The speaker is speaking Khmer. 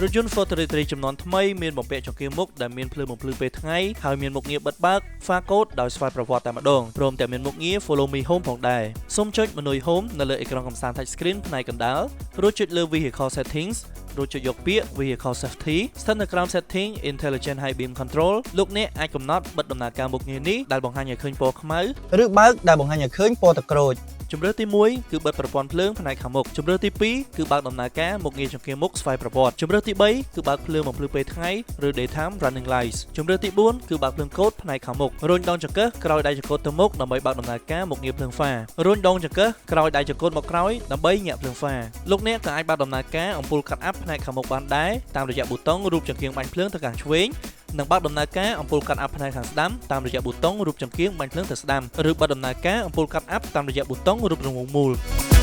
រថយន្ត Ford Territory ចំនួនថ្មីមានបំពាក់ចង្កៀងមុខដែលមានភ្លើងបំភ្លឺពេលថ្ងៃហើយមានមុខងារបិទបើកហ្វាកូដដោយស្វ័យប្រវត្តិតែម្ដងព្រមទាំងមានមុខងារ Follow Me Home ផងដែរសូមចុច menu Home នៅលើអេក្រង់កំសាន្ត Touch Screen ផ្នែកកណ្ដាលរួចចុចលើ Vehicle Settings រួចចុចយកពាក្យ Vehicle Safety ស្ថិតនៅក្រោម Setting Intelligent High Beam Control លោកអ្នកអាចកំណត់បិទដំណើរការមុខងារនេះដែលបង្ហាញឲ្យឃើញពណ៌ខ្មៅ ឬបើកដែលបង្ហាញឲ្យឃើញពណ៌ទឹកក្រូច។ ជម្រើសទី1គឺបិទប្រព័ន្ធភ្លើងផ្នែកខាងមុខជម្រើសទី2គឺបើកដំណើរការមុខងារចង្កៀងមុខស្វ័យប្រវត្តិជម្រើសទី3គឺបើកភ្លើងបំភ្លឺពេលថ្ងៃឬ Daytime Running Lights ជម្រើសទី4គឺបើកភ្លើងកូដផ្នែកខាងមុខរុញដងចង្កឹះក្រោយដៃចង្កូតទៅមុខដើម្បីបើកដំណើរការមុខងារភ្លើងហ្វារុញដងចង្កឹះក្រោយដៃចង្កូតមកក្រោយដើម្បីញាក់ភ្លើងហ្វាលោកអ្នកក៏អាចបើកដំណើរការអំពូលកាត់អាប់ផ្នែកខាងមុខបានដែរតាមរយៈប៊ូតុងរូបចង្កៀងបាញ់ភ្លើងទៅខាងឆ្វេងនិងបើកដំណើរការអំពូលកាត់អាប់ផ្នែកខាងស្ដាំតាមរយៈប៊ូតុងរូបចង្កៀងបាញ់ភ្លើងទៅស្ដាំឬបើកដំណើរការអំពូលកាត់អាប់តាមរយៈប៊ូតុងរូបរង្វង់មូល។